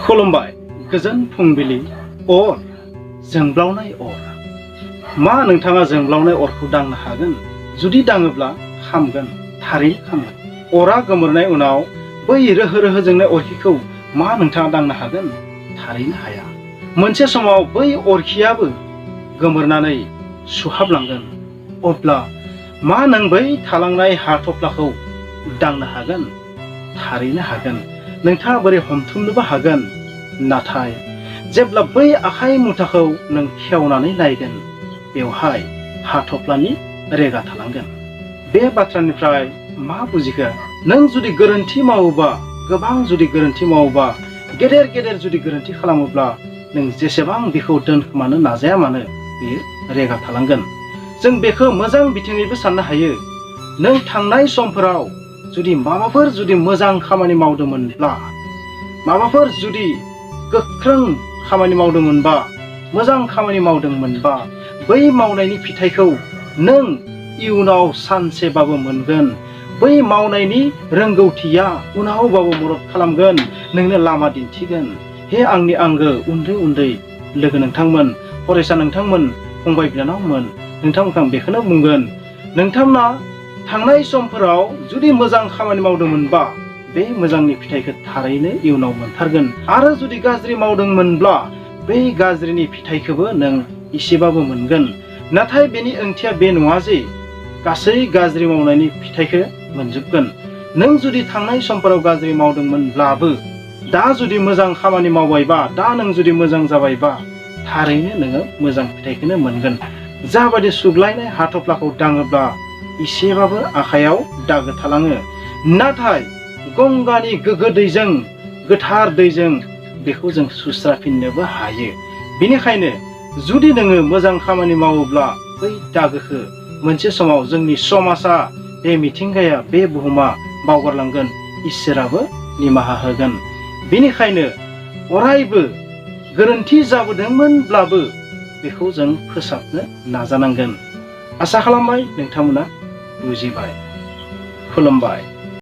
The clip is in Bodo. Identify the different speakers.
Speaker 1: खुलुमबाय गोजोन फुंबिलि अर जोंब्लावनाय अर मा नोंथाङा जोंब्लावनाय अरखौ दांनो हागोन? जुदि दाङोब्ला खामगोन, थारैनो खामगोन। अरा गोमोरनाय उनाव बै रोहो रोहो जोंनाय अरखिखौ मा नोंथाङा दांनो हागोन? थारैनो हाया। मोनसे समाव बै अरखियाबो गोमोरनानै सुहाबलांगोन। अब्ला मा नों बै थालांनाय हाथफ्लाखौ दांनो हागोन? थारैनो हागोन। नोंथाङा बोरै हमथुमनोबो हागोन। नाथाय जेब्ला बै आखाइ मुथाखौ नों खेवनानै नायगोन, बेवहाय हाथफ्लानि रेगा थालांगोन। बे बाथ्रानिफ्राय मा बुजिखो? नों जुदि गोरोन्थि मावोबा, गोबां जुदि गोरोन्थि मावोबा, गेदेर गेदेर जुदि गोरोन्थि खालामोब्ला, नों जेसेबां बेखौ दोनखोमानो नाजाया मानो, बेयो रेगा थालांगोन। जों बेखौ मोजां बिथिङैबो साननो हायो। नों थांनाय समफोराव जुदि माबाफोर जुदि मोजां खामानि मावदोंमोनब्ला, माबाफोर जुदि गोख्रों खामानि मावदोंमोनबा, मोजां खामानि मावदोंमोनबा, बै मावनायनि फिथाइखौ नों इयुनाव सानसेबाबो मोनगोन। बै मावनायनि रोंगौथिया उनावबाबो मदद खालामगोन, नोंनो लामा दिन्थिगोन। हे आंनि आंगो उन्दै उन्दै लोगो नोंथांमोन, फरायसा नोंथांमोन, फंबाय बिनानावमोन, नोंथांमोनखौ आं बेखौनो बुंगोन, नोंथांमोना थांनाय समफोराव जुदि मोजां खामानि मावदोंमोनबा, बे मोजांनि फिथाइखौ थारैनो इयुनाव मोनथारगोन। आरो जुदि गाज्रि मावदोंमोनब्ला, बै गाज्रिनि फिथाइखौबो नों एसेबाबो मोनगोन। नाथाय बेनि ओंथिया बे नङा जे गासै गाज्रि मावनायनि फिथाइखौ मोनजोबगोन। नों जुदि थांनाय समफोराव गाज्रि मावदोंमोनब्लाबो, दा जुदि मोजां खामानि मावबायबा, दा नों जुदि मोजां जाबायबा, थारैनो नोङो मोजां फिथाइखौनो मोनगोन। जाबायदि सुग्लायनाय हाथफ्लाखौ दाङोब्ला एसेबाबो आखाइयाव दागो थालाङो। नाथाय गंगानि गोग्गो दैजों, गोथार दैजों बेखौ जों सुस्राफिननोबो हायो। बेनिखायनो जुदि नोङो मोजां खामानि मावोब्ला, बै दागोखौ मोनसे समाव जोंनि समाजा, बे मिथिंगाया, बे बुहुमा बावगारलांगोन, इसोराबो निमाहा होगोन। बेनिखायनो अरायबो गोरोन्थि जाबोदोंमोनब्लाबो बेखौ जों फोसाबनो नाजानांगोन। आसा खालामबाय नोंथांमोना बुजिबाय। खुलुमबाय।